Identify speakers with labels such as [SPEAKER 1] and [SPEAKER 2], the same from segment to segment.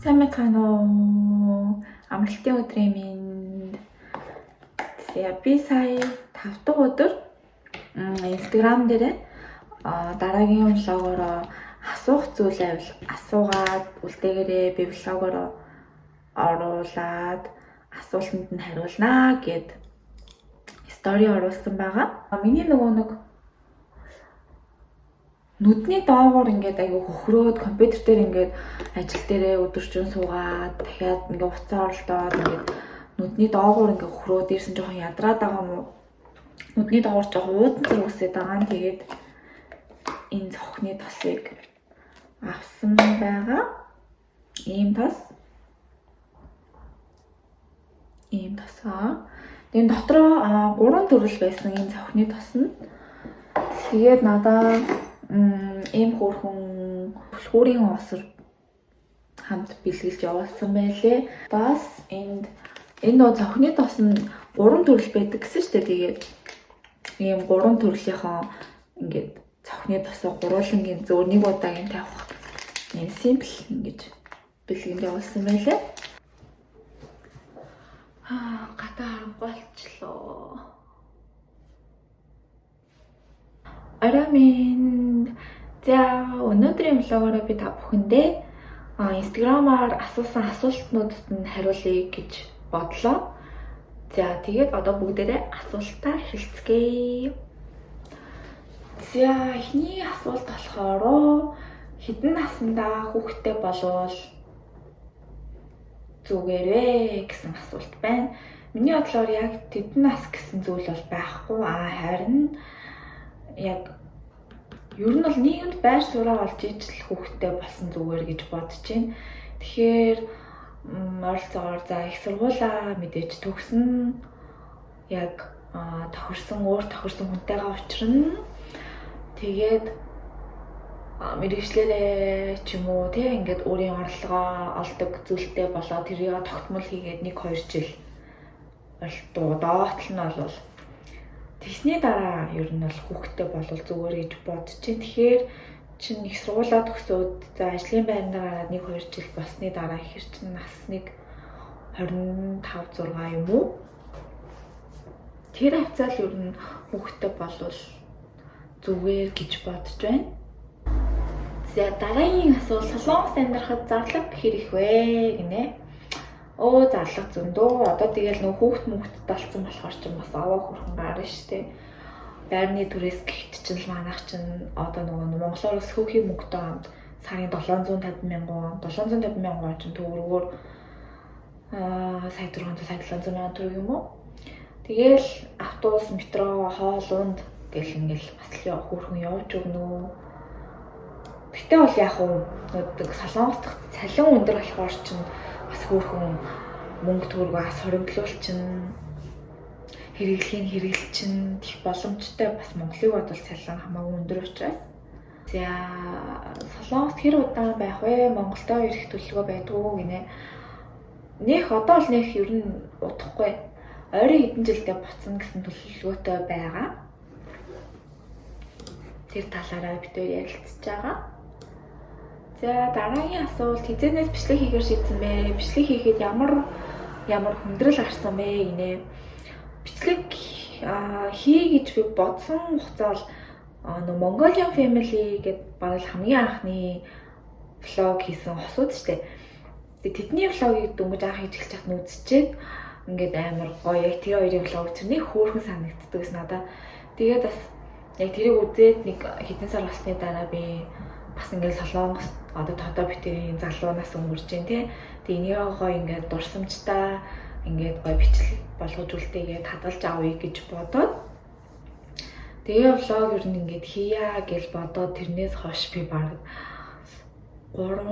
[SPEAKER 1] Сайн байцгаана уу? Амралтын өдрийн мэнд. За, би сая 5 дахь өдөр Instagram дээр дараагийн vlog-ороо асуух зүйл байвал асуугаад үлдээгээрээ, би vlog-ороо оруулаад асуултанд нь хариулнаа гэд story оруулсан байгаа. Миний нөгөө нэг нүдний доогуур ингээд айгүй хөхрөөд, компьютер дээр ингээд ажил дээрээ өдөржин суугаад, дахиад ингээд утсаа оролдоод, ингээд нүдний доогуур ингээд хөхрөөд ирсэн, жоохон ядраад байгаа юм уу? Нүдний доогуур жоохон уудан зэрэг үсээд байгаа нь, тэгээд энэ цонхны тосыг авсан байгаа. Ийм тос. Ийм тосоо. Тэгээд дотроо гурван төрөл байсан ийм цонхны тос нь. Тэгээд надаа ийм хөөрхөн түлхүүрийн осор хамт бэлгэлж явуулсан байлээ. Бас энд энэ нөө цонхны тос нь гурван төрөл байдаг гэсэн шүү дээ. Тэгээд ийм гурван төрлийнхөө ингээд цонхны тосоо гурвуулангийн зөөр нэг удаагийн тавих ийм simple ингэж бэлгэнд явуулсан байлээ. Аа, гадаа харанхуй болчлоо. Орой минь. За, өнөөдрийн vlog-ороо би та бүхэндээ Instagram-аар асуусан асуултнуудад нь хариулъя гэж бодлоо. За, тэгээд одоо бүгдээрээ асуултаа эхэлцгээе. За, эхний асуулт болохоор хэдэн наснда хүүхэдтэй болвол зүгээр вэ гэсэн асуулт байна. Миний бодлоор яг тэдэн нас гэсэн зүйл бол байхгүй. Аа, харин яг ер нь бол нийгэмд байр сууриа олж ижил хүүхэдтэй болсон зүгээр гэж бодож байна. Тэгэхээр ойролцоогоор, за, их сургуулаа мэдээж төгсөн, яг тохирсон, өөр тохирсон хүнтэйгээ учрна. Тэгээд мэргэжлээрээ ч юм уу, тий, ингээд өөрийн орлогоо олдог зүйлтэй болоо тэрийг тогтмол хийгээд 1 2 жил болтуу доотл нь бол тэгсний дараа ер нь бол хүүхэдтэй болвол зүгээр гэж бодож чинь. Тэгэхээр чин их сургуулаа төгсөөд, за, ажлын байранд гараад 1 2 жил болсны дараа ихэр чин нас нэг 25 6 юм уу? Тэр хавцаал ер нь хүүхэдтэй болвол зүгээр гэж бодож байна. За, дараагийн асуулт: Солонгост амьдрахад зарлага хэр их вэ гинэ. Өө, зарлага зөндөө. Одоо тэгэл нөх хүүхд мөхдөд болсон болохоор ч бас аваа хөрхөн гарна штэ. Байрны түрээс гихт чинь л манайх чинь одоо нөгөө монголоор өсгөөхийн мөнгөтэй хамт сарын 750 мянган, 750 мянган чинь төгрөгөөр сая 600, сая 700 мянган төгрөг юм уу? Тэгэл автобус, метро, хоол унд гэл ингээл бас л хөөрхөн явж өгнө. Гэтэ бол яг уу нөгөө Солонгос дахь цалин өндөр болохоор чинь бас хөөрхөн мөнгө төгрөгөө бас хоримтлуулчин, хэрэглэхийг хэрэглэчин тех боломжтой, бас Монголыг бодвол цалин хамаагүй өндөр учраас. За, Солонгост хэр удаан байх вэ? Монголдо ирэх төлөвлөгөө байдгүй гинэ. Нэх одоо л нэх ер нь удахгүй. Ойрын хэдэн жилдээ буцна гэсэн төлөвлөгөөтэй байгаа. Тэр талаараа бид хоёр ярилцж байгаа. За, дараагийн асуулт: хэзээнээс бичлэг хийхээр шийдсэн бэ? Бичлэг хийхэд ямар ямар хүндрэл гарсан бэ гинэ. Бичлэг хий гэж би бодсон хугацаа бол нөө Mongolian Family гэдэг бараг хамгийн анхны vlog хийсэн хосууд штэ. Тэгээ тэдний vlog-ыг дөнгөж анх хийж эхэлж байхад нь үзчихэд ингээд амар гоё, яг тэр хоёрын vlog тэр нэг хөөрхөн санагддаг гэсэн надаа. Тэгээд бас яг тэрийг үзээд нэг хэдэн сар болсны дараа би бас ингээд Солонгос одоо тодоо битэрийн залуунаас өнгөрч जैन, тий. Тэгээ энийг гоё ингээд дурсамжтай ингээд гоё бичлэг болгож үлдээгээд хадгалж авъя гэж бодоод, тэгээ vlog ер нь ингээд хийя гэж бодоод, тэрнээс хойш би баг 3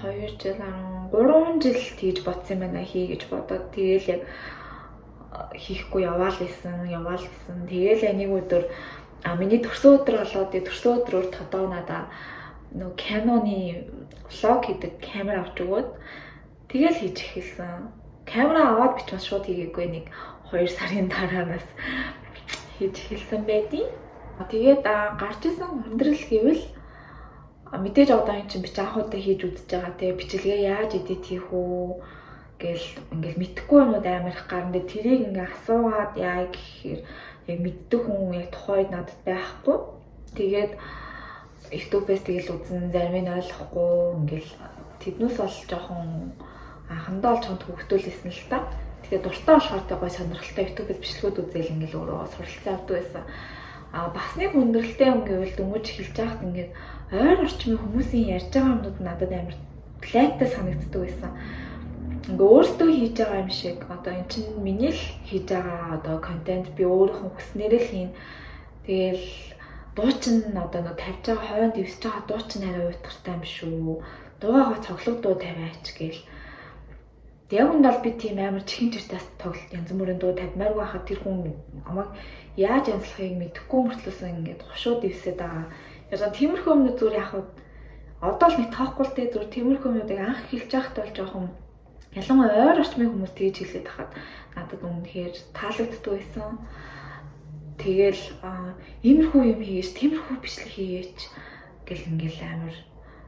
[SPEAKER 1] 2 жил, 13 жил тэгж бодсон юм байна, хий гэж бодоод. Тэгээл яг хийхгүй яваал исэн, яваал исэн. Тэгээл нэг өдөр, миний төрсөн өдөр болоод, төрсөн өдрөөр тодоо надаа нөгөө Canon-ы vlog хийдэг камер авч өгөөд тэгэл хийж эхэлсэн. Камера аваад би ч бас шууд хийгээгүй, нэг 2 сарын дараанаас хийж эхэлсэн байдیں۔ Тэгээд гарч исэн хүндрэл гэвэл Мэдээж одоо эн чинь би анх удаа хийж үзэж байгаа те, бичлэгээ яаж edit хийх үү гэл ингээл мэдхгүй юмнууд амар их гарна. Тэрийг ингээ асуугаад яа гэхээр яг мэддэг хүн яг тухайд надад байхгүй. Тэгээд YouTube-ээс тэгэл үзэн, зарим нь ойлгохгүй ингээл тэднээс бол жоохон анхандаа бол жоохон төвөгтөөлсэн л та. Тэгээ дуртай болохоор тэ гой сонирхолтой YouTube-ээс бичлэгүүд үзээл ингээл өөрөө суралцсан авдаг байсан. А бас нэг хүндрэлтэй юм гэвэл дөнгөж эхэлж байхад ингээд ойр орчмын хүмүүсийн ярьж байгаа юмнууд надад амар лайтай санагддаг байсан. Ингээ өөртөө хийж байгаа юм шиг, одоо эн чинь миний л хийж байгаа одоо контент, би өөрийнхөө хүснээрээ л хийн. Тэгэл дуу чинь одоо нөө тавьж байгаа, хойнд дэвсэж байгаа дуу чинь арай уйтгартай юм шүү. Дуугаа цоглог дуу тавиач гээл. Яг үнд бол би тийм амар чихэн чиртээс тоглолт янз бүрийн дуу тавьмааргүй хахад тэр хүн намайг яаж янзлахыг мэдэхгүй мөртлөөсөн ингээд хушуу дэвсээд байгаа. Яг тиймэрхүү юмнууд зүгээр яг одоо л нэг тоохгүй л дээ, зүгээр тиймэрхүү юмнуудыг анх хэлж байхад бол жоохон, ялангуяа ойр орчмын хүмүүс тэгж хэлээд хахад надад үнэхээр таалагддаг байсан. Тэгэл иймэрхүү юм хийгээч, тиймэрхүү бичлэг хийгээч гэл ингээл амар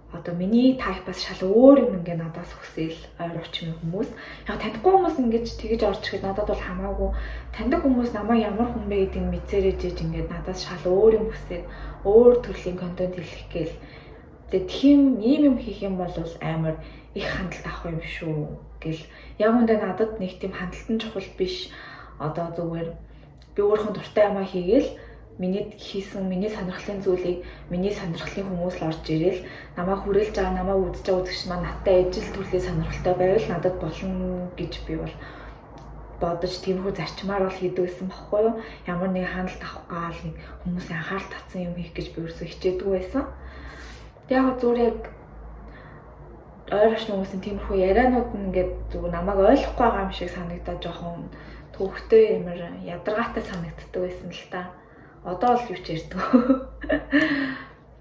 [SPEAKER 1] одоо миний type аас шал өөр юм ингээ надаас хүсээл ойр орчмын хүмүүс. Яг танихгүй хүмүүс ингэж тэгэж орж ирэхэд надад бол хамаагүй. Таньдаг хүмүүс намайг ямар хүн бэ гэдгийг мэдсээрэж жиж ингээд надаас шал өөр юм хүсээд өөр төрлийн контент хийх гээл. Тэгээ тийм ийм юм хийх юм бол амар их хандлт авах юм шүү гэл. Яг үндэ надад нэг тийм хандлт нь чухал биш. Одоо зүгээр би өөрийнхөө дуртай юмаа хийгээл, миний хийсэн, миний сонирхлын зүйлийг миний сонирхлын хүмүүс л орж ирээл, намайг хүрээлж байгаа, намайг үзэж байгаа үзэгч маань надтай ижил төрлийн сонирхолтой байвал надад болно гэж би бол бодож, тиймэрхүү зарчмаар бол хийдэг байсан баггүй юу. Ямар нэг хандлт авах гал нэг хүмүүсийн анхаарал татсан юм хийх гэж би ерөөсөө хичээдгүй байсан. Тэг яг зүгээр яг ойр орчны хүмүүсийн тиймэрхүү ярианууд нь ингээд зүгээр намайг ойлгохгүй байгаа юм шиг санагдаад жоохон төвхтэй ямар ядаргаатай санагддаг байсан л та. Одоо л юу ч ярьдаг.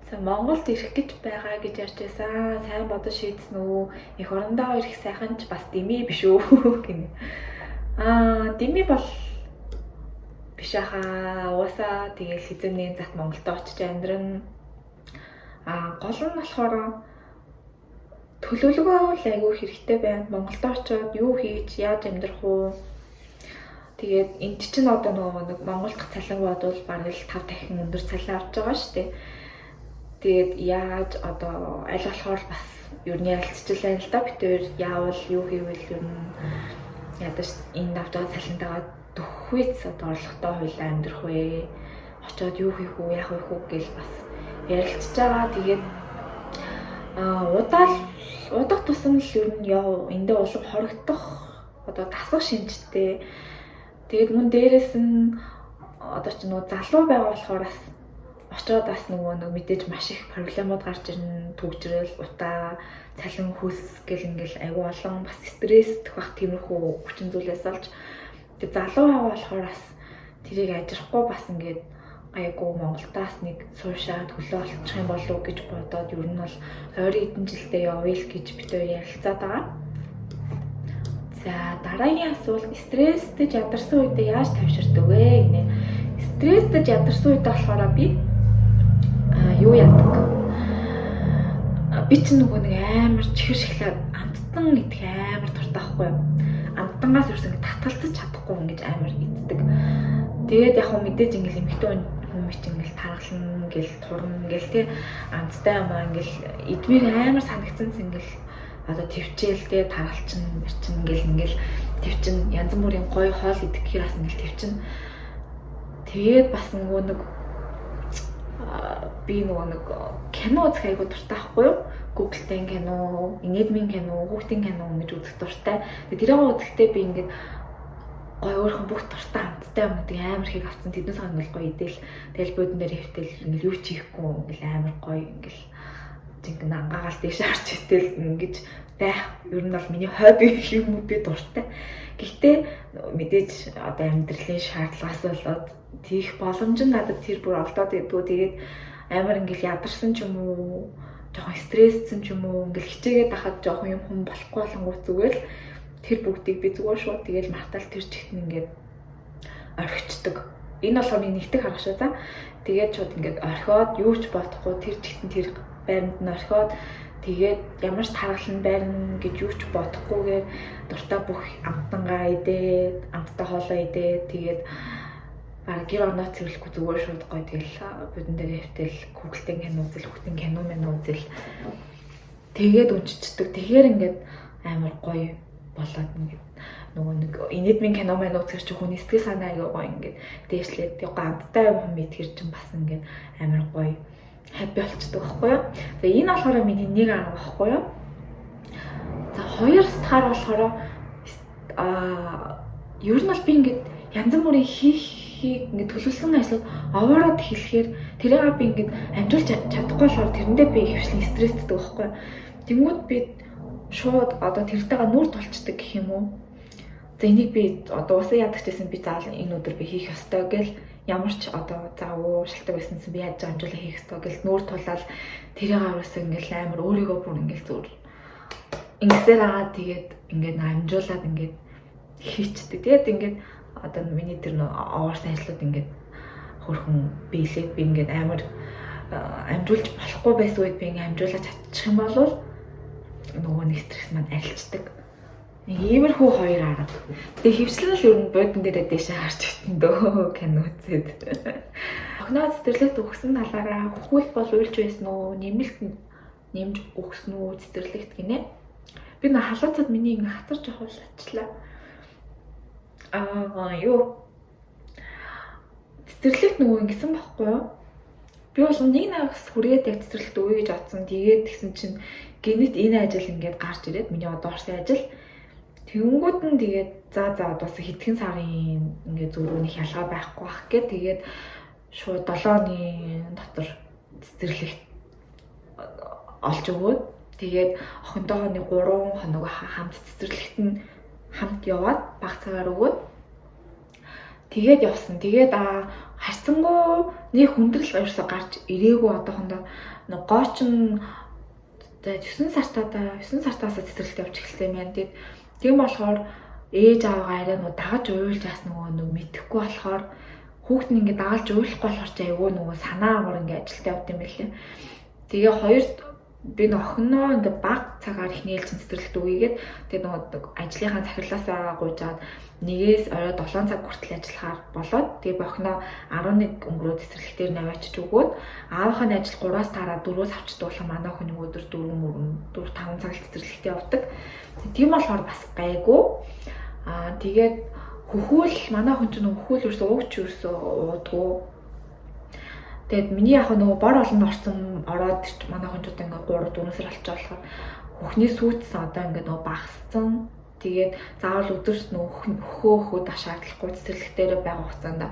[SPEAKER 1] За, Монголд ирэх гэж байгаа гэж ярьж байсан. Сайн бодож шийдсэн үү? Эх орондоо ирэх сайхан ч бас дэмий биш үү гинэ. Дэмий бол биш ахаа. Угаасаа тэгэл хэзээ зат Монголд очиж амьдрна. Гол нь болохоор төлөвлөгөө л айгүй хэрэгтэй байна. Монголд очиод юу хийж, яаж амьдрах уу? Тэгээд энд чинь одоо нөгөө нэг Монгол дахь цалин бодвол бараг л 5 дахин өндөр цалин авч байгаа шүү дээ. Тэгээд яаж одоо аль болохоор бас ер нь ярилцчихлаа байна л да. Бид хоёр яавал, юу хийвэл ер нь ядаж энд авч байгаа цалинтайгаа төхвийц одоо орлоготой хуйлаа амьдрах вэ? Очоод юу хийх үү, яах вэ гэл бас ярилцж байгаа. Тэгээд удаал удах тусам л ер нь яв эндээ улам хорогдох одоо тасах шинжтэй. Тэгээд мөн дээрэс нь одоо ч нөгөө залуу байгаа болохоор бас очоод бас нөгөө нэг мэдээж маш их проблемууд гарч ирнэ, түгжрэл, утаа, цалин, хөлс гэл ингээл айгүй олон бас стресстэх бах тиймэрхүү хүчин зүйлээс олж, тэг залуу байгаа болохоор бас тэрийг ажирахгүй бас ингээд гайгүй Монголдоос нэг суушаад хөлөө олчих юм болов уу гэж бодоод ер нь бол ойрын хэдэн жилдээ явъя л гэж бид хоёр ярилцаад байгаа. За, дараагийн асуулт: стресстэй ядарсан үедээ яаж тайвширдаг вэ гинэ. Стресстэй ядарсан үедээ болохоор би юу яадаг? Би чинь нөгөө нэг амар чихэр шоколад, амттан идэх амар дуртай байхгүй юу? Амттангаас ерөөс ингэ татгалзаж чадахгүй ингэж амар иддэг. Тэгээд яг хөө мэдээж ингээл эмэгтэй хүмүүс чинь ингээл таргална гэл турна гэл тий, амттай юм аа ингээл идмээр амар санагдсан ингээл одоо төвчээл те, таргалчин мэрчин ингээл ингээл төвчин, янз бүрийн гоё хоол идэх гэхээр бас ингээл төвчин. Тэгээд бас нөгөө нэг би нөгөө нэг кино үзэх айгу дуртай байхгүй юу? Google-тэй кино, инээдмийн кино, хүүхдийн кино ингэж үзэх дуртай. Тэгээд тэрийг үзэхдээ би ингээд гоё өөрийнхөө бүх дуртай амттай юмнуудыг амар их авцсан. Тэднээс ингээл гоё идэл, тэгэл буудан дээр хэвтэл ингээл юу ч хийхгүй ингээл амар гоё ингээл жинхэнэ ангаагаал тийш харж итэл ингэж байх ер нь бол миний хобби гэх юм уу, би дуртай. Гэхдээ мэдээж одоо амьдралын шаардлагаас болоод тийх боломж нь надад тэр бүр олдоод байдгүй. Тэгээд амар ингээл ядарсан ч юм уу, жоохон стресссэн ч юм уу, ингээл хичээгээд байхад жоохон юм хүм болохгүй болонгууд зүгээр л тэр бүгдийг би зүгээр шууд тэгэл мартаал тэр чигт нь ингээд орхичдаг. Энэ болохоор миний нэгтгэх арга шүү за. Тэгээд шууд ингээд орхиод юу ч бодохгүй тэр чигтэн тэр байранд нь орхиод тэгээд ямар ч таргалан байрна гэж юу ч бодохгүйгээр дуртай бүх амтангаа идээд, амттай хоолоо идээд тэгээд бараг гэр орноо цэвэрлэхгүй зүгээр шууд гоё тэгэл бодон дээр хэвтэл хүүхэлдэйн кино үзэл, хүүхдийн кино мэн үзэл тэгээд өнччихдэг. Тэгэхээр ингээд амар гоё болоод ингээд нөгөө нэг инээдмийн кино мэн үзэхэр чи хүний сэтгэл санаа аягүй гоё ингээд дээшлээд гоё амттай юм хүм идэхэр чинь бас ингээд амар гоё happy болчдөг байхгүй юу. За энэ болохоор миний нэг арга байхгүй юу. За хоёр дахь болохоор ер нь бол би ингээд янз бүрийн хийхийг ингээд төлөвлөсөн ажлууд овоороод хэлэхээр тэрийг би ингээд амжуулж чадахгүй болохоор тэрэндээ би ихэвчлэн стресстэй байхгүй юу. Тэнгүүд би шууд одоо тэртэйгээ нүүр тулчдаг гэх юм уу. За энийг би одоо уусаа яадаг ч гэсэн би заавал энэ өдөр би хийх ёстой гэл ямар ч одоо завуу шалтгаан байсан чинь би яаж амжуулаа хийх ёстой гэл нүүр тулаал тэрийг аваасаа ингээл амар өөрийгөө бүр ингээл зүгээр ингэсээр агаа тэгээд ингээд амжуулаад ингээд хийчдэг. Тэгээд ингээд одоо миний тэр овоорсон ажлууд ингээд хөрхөн биелээд би ингээд амар амжуулж болохгүй байсан үед би ингээд амжуулаад чадчих юм бол нөгөө нэг стресс маань арилждаг. Нэг иймэрхүү хоёр арга. Тэгээ хөвчлэн л ер нь буудан дээрээ дэшээ харж итэн дөө кино үзээд. Охиноо цэцэрлэгт өгсөн талаараа хөхүүл бол уйлж байсан уу? Нэмэлт нэмж өгсөн үү цэцэрлэгт гинэ. Би нэ халууцад миний ингэ хатарч явуулаачлаа. Юу цэцэрлэгт нөгөө ингэсэн байхгүй юу? Би бол нэг нагас хүрээд яг цэцэрлэгт өгье гэж бодсон. Тэгээд тэгсэн чинь гинэт энэ ажил ингээд гарч ирээд миний одоо орсон ажил. Тэнгүүд нь тэгээд за одоо хэдхэн сарын ингээд зөрүү нэг ялгаа байхгүй бах гэ. Тэгээд шууд 7 оны дотор цэцэрлэгт олж өгөөд тэгээд охинтойгоо нэг 3 хоног хамт цэцэрлэгт нь хамт яваад баг цагаар өгөөд тэгээд явсан. Тэгээд харьцангуй нэг хүндрэл ерөөсө гарч ирээгүй одоохондоо нэг гоочин за 9 сартаа 9 сартаасаа цэцэрлэгт явж эхэлсэн юм байна. Тэгээд тийм болохоор ээж аавгаа арай нөгөө дагаж уйлж аас нөгөө нэг мэдэхгүй болохоор хүүхэд нь ингээд дагалж уйлахгүй болохоор ч айгүй нөгөө санаа амар ингээд ажилтаа явд юм байлээ. Тэгээ хоёрт би нөх охиноо ингээд баг цагаар их нээлжин цэцэрлэгт өгьегээд тэгээ нөгөө ажлынхаа захирлаасаа гуйжаад нэгээс орой 7 цаг хүртэл ажиллахаар болоод тэгээ охиноо 11 өнгөрөө цэцэрлэгтэр нь аваачиж өгөөд аавынх нь ажил 3-аас тараад 4-өөс авчдаг болох манай охин нэг өдөр 4 4 5 цаг л цэцэрлэгтээ явдаг. Тийм болохоор бас гайгүй. Тэгээд хөхүүл манай охин ч нөгөө хөхүүл ерөөсөө уугч ерөөсөө уудгүй. Тэгээд миний яг нөгөө бор олонд орсон ороод манай охин ч одоо ингээ 3 4 сар болчих болохоор хөхний сүйдсэн одоо ингээ нөгөө багассан. Тэгээд заавал өдөрт нөгөө хөхөө дах шаардлагагүй цэцэрлэгтээрээ байгаа хугацаанд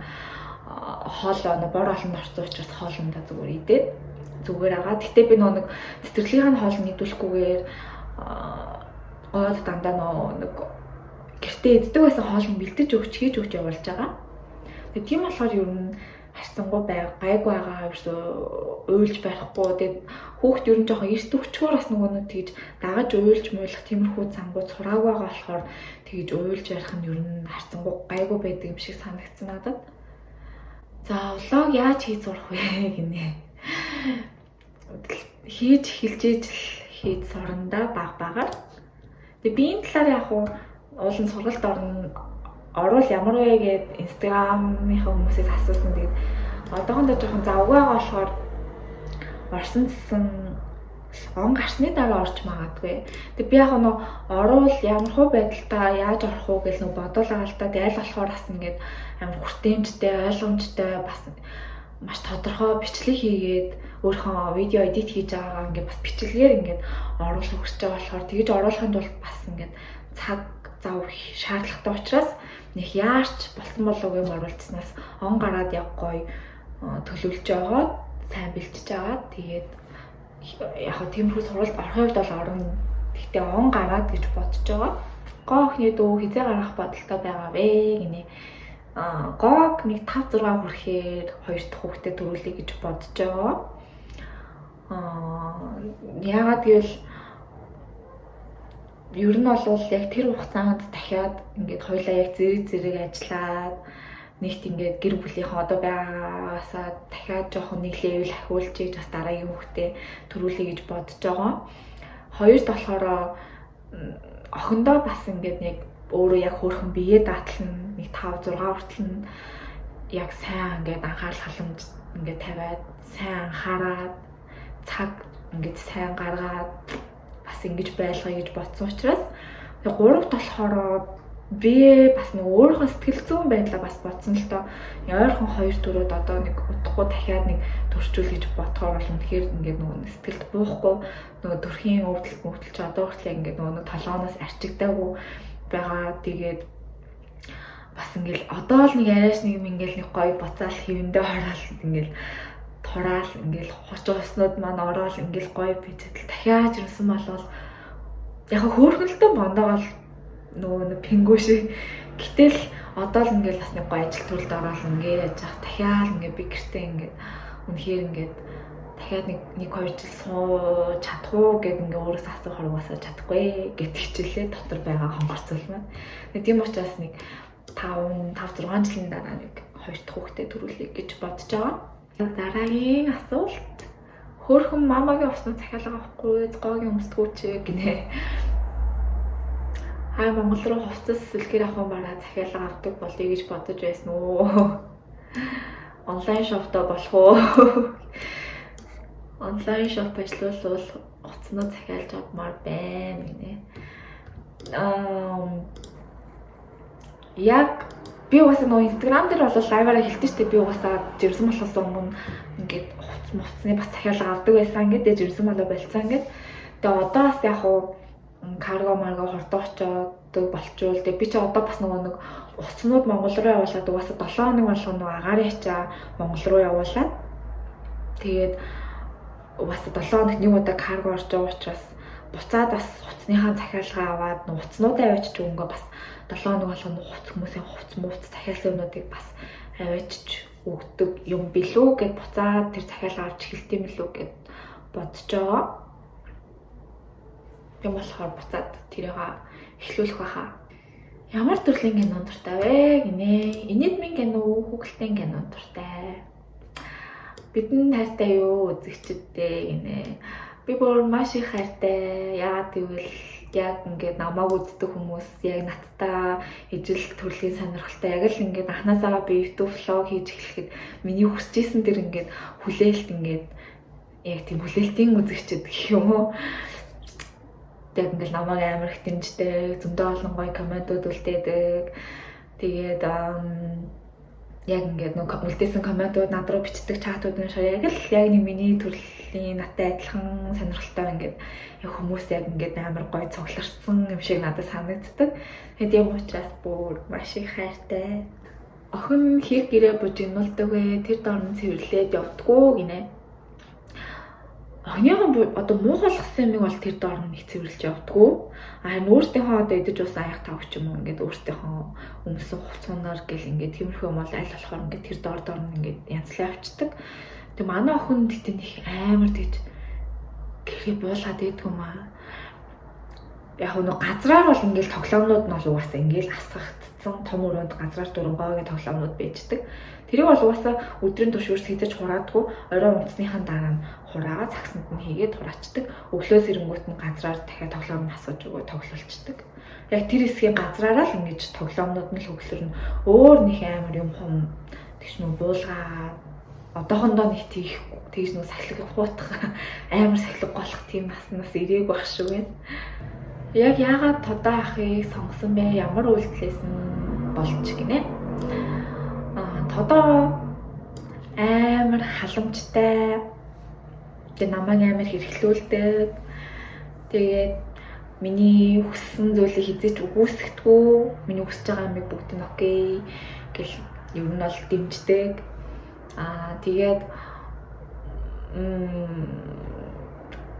[SPEAKER 1] хоол нөгөө бор олонд орсон учраас хоолундаа зүгээр идээд зүгээр агаа. Гэтэ би нөгөө нэг цэцэрлэгийн хоол нэгдүүлэхгүйгээр гоод дандаа нөгөө нэг гэртээ иддэг байсан хоолыг бэлдэж өгч хийж өгч явуулж байгаа. Тэгээд тийм болохоор ер нь харьцангуй гайгүй байгаа ерөөсөө уйлж барихгүй. Тэгээд хүүхд ер нь жоохон эрт өчгөр бас нөгөө нэг тэгж дагаж уйлж муйлах тиймэрхүү цангууд сураагүй байгаа болохоор тэгж уйлж барих нь ер нь харьцангуй гайгүй байдаг юм шиг санагдсан надад. За влог яаж хийж сурах вэ гинэ. Хийж эхэлж ижил хийж сурна да баг багаар. Тэгээд би энэ талаар яг уу уулын сургалт орно орвол ямар вэ гэд Instagram-ийнхаа хүмүүсээс асуусан. Тэгээд одоохондоо жоохон завгүй байгаа болохоор орсон гэсэн он гарсны дараа орж магадгүй. Тэгээд би яг нөө орвол ямар хуу байдалтай яаж орох уу гэж нөө бодоол байгаа л та. Тэгээд аль болохоор бас ингээд амар хүртээмжтэй, ойлгомжтой бас маш тодорхой бичлэг хийгээд өөрийнхөө видео эдит хийж байгаагаа ингээд бас бичлэгээр ингээд оруулах хүсэж байгаа болохоор тэгэж оруулахын тулд бас ингээд цаг зав шаардлагатай учраас нэг яарч болсон болов юм оруулснаас он гараад яг гоё төлөвлөж байгаад сайн бэлтжиж агаад тэгээд яг хаа тиймэрхүү сургалт орох хувьд бол орно. Гэхдээ он гараад гэж бодож байгаа. Гоо охины дүү хизээ гаргах бодолтой байгаа вэ гинэ. Гоог нэг 5 6 хүрэхээр хоёр дахь хүүхдээ төрүүлэе гэж бодож байгаа. Яагаад гэвэл ер нь бол яг тэр хугацаанд дахиад ингээд хоёлаа яг зэрэг зэрэг ажиллаад Нэгт ингээд гэр бүлийнхээ одоо байгаагаасаа дахиад жоохон нэг level ахиулж ийж бас дараагийн хүүхдээ төрүүлье гэж бодож байгаа. Хоёрт болохоор охиндоо бас ингээд нэг өөрөө яг хөөрхөн бие даатал нь нэг 5 6 хүртэл нь яг сайн ингээд анхаарал халамж ингээд тавиад, сайн анхаарад, цаг ингээд сайн гаргаад бас ингэж байлгая гэж бодсон учраас. Тэгээ гуравт болохоор би бас нэг өөрийнхөө сэтгэл зүйн байдлаа бас бодсон л доо. Ойрхон хоёр төрөөд одоо нэг удахгүй дахиад нэг төрчүүл гэж бодохоор бол үнэхээр ингээд нөгөө сэтгэлд буухгүй, нөгөө төрхийн өвдөлт мөвдөл чи одоо хүртэл яг ингээд нөгөө нэг толгооноос арчигдаагүй байгаа. Тэгээд бас ингээл одоо л нэг арайш нэг юм ингээл нэг гоё буцаал хэвэндээ хораал, ингээл тураал, ингээл хуучин уснууд маань ороод ингээл гоё бич чадал дахиад ирсэн болвол яг хөөрхөнөлтөө бондоогоол нөгөө нэг пингүү шиг. Гэтэл одоо л ингээл бас нэг гоё ажил төрөлд ороод ингээ яаж яах, дахиад ингээ би гэртээ ингээд үнэхээр ингээд дахиад нэг нэг хоёр жил сууж чадах уу гэд ингээ өөрөөсөө асуухаар угаасаа чадахгүй гэт хичээлээ дотор байгаа хонгорцол маань. Нэг тийм учраас нэг 5 5 6 жилийн дараа нэг хоёр дахь хүүхдээ төрүүлье гэж бодож байгаа. Дараагийн асуулт: хөөхөн мамагийн уснууд захиалга авахгүй, гогийн өмсдгүү чи гинэ. Хай, Монгол руу хувцас сэлгэр авах бараа захиалга авдаг болъё гэж бодож байсан уу? Онлайн shop той болох уу? Онлайн shop ажиллуулвал хувцснууд захиалж авмаар байна гинэ. Яг би угаасаа нөгөө Instagram дээр бол live аараа хэлдэг шүү дээ. Би угаасаа жирсэн болохоос өмнө ингээд хувцс мувцны бас захиалга авдаг байсан ингээд жирсэн болоо болцсон ингээд. Тэгээ одоо бас яг уу карго марго хурдан очиод болчвол, тэгээ би чи одоо бас нөгөө нэг утаснууд Монгол руу явуулаад, угаасаа 7 хоног болгоно нөгөө агаарын ачаа Монгол руу явуулаад, тэгээд угаасаа 7 хоногт нэг удаа карго орж байгаа учраас буцаад бас хувцсныхаа захиалгаа аваад утаснуудаа аваачиж өгөнгөө бас 7 хоног болгоно хувц хүмүүсийн хувц мувц захиалсан юмнуудыг бас аваачиж өгдөг юм билүү гэд, буцаад тэр захиалга авч эхэлт юм билүү гэд бодож байгаа. Юм болохоор буцаад тэрийг эхлүүлэх байхаа. Ямар төрлийн кино дуртай вэ гинэ? Инэдмийн кино уу, хүүхэлдэйн кино дуртай? Бидний хайртай юу үзэгчдээ гинэ. Би бүр маш их хайртай. Яагаад гэвэл яг ингээд намайг үздэг хүмүүс яг надтай ижил төрлийн сонирхолтой, яг л ингээд анханасаа би YouTube vlog хийж эхлэхэд миний хүсэж исэн тэр ингээд хүлээлт, ингээд яг тийм хүлээлтийн үзэгчд гэх юм уу, яг ингээд намайг амар их дэмждэг, зөндөө олон гоё комментууд үлдээдэг. Тэгээд яг ингээд нэг үлдээсэн комментууд, над руу бичдэг чатууд нь шар яг л яг нэг миний төрлийн надтай адилхан сонирхолтой ингээд яг хүмүүс яг ингээд амар гоё цугларсан юм шиг надад санагддаг. Тэгээд юм учраас бүр маш их хайртай. Охин хэр гэрээ бужигнуулдаг вэ? Тэр дор нь цэвэрлээд явдгүү гинэ. Охиныхон одоо муухайлгсан юмыг бол тэр доор нь их цэвэрлж явдгүү. А харин өөрсдийнхөө одоо идэж уусан аяг тавч юм уу, ингээд өөрсдийнхөө өмсөн хувцсуунаар гэл ингээд тиймэрхүү юм бол аль болохоор ингээд тэр доор доор нь ингээд янзлаа авчдаг. Тэг манай охин гэтээ их амар тэгж гэрээ буулгаад байдгүй юм аа. Яг нэг газраар бол ингээд тоглоомнууд нь бол угаасаа ингээд асгагдсан том өрөөнд газраар дөрвөн гоогийн тоглоомнууд байждаг. Тэрийг бол угаасаа өдрийн турш өөрс хийж хураадгүй, орой унтсныхаа дараа нь хураагаа цагсанд нь хийгээд хураачдаг. Өглөө сэрэнгүүт нь газраар дахиад тоглоом нь асууж өгөө тоглолцдог. Яг тэр хэсгийн газраараа л ингэж тоглоомнууд нь л хөглөрнө. Өөр нэг амар юм хум тэгш нүү буулгаад одоохондоо нэг тийх тэгж нүү сахилга хуутах, амар сахилга голох тийм наснаас ирээг байх шүү гэн. Яг яагаад Тодоо ахыг сонгосон бэ? Ямар үйлдэлээс нь болж гинэ? Аа, Тодоо амар халамжтай. Тэгээ намайг амар хэрэглүүлдэг. Тэгээд миний хүссэн зүйлийг хизээч үгүйсгэдэггүй. Миний хүсэж байгаа юмыг бүгд нь okay гэл ер нь бол дэмждэг. Аа, тэгээд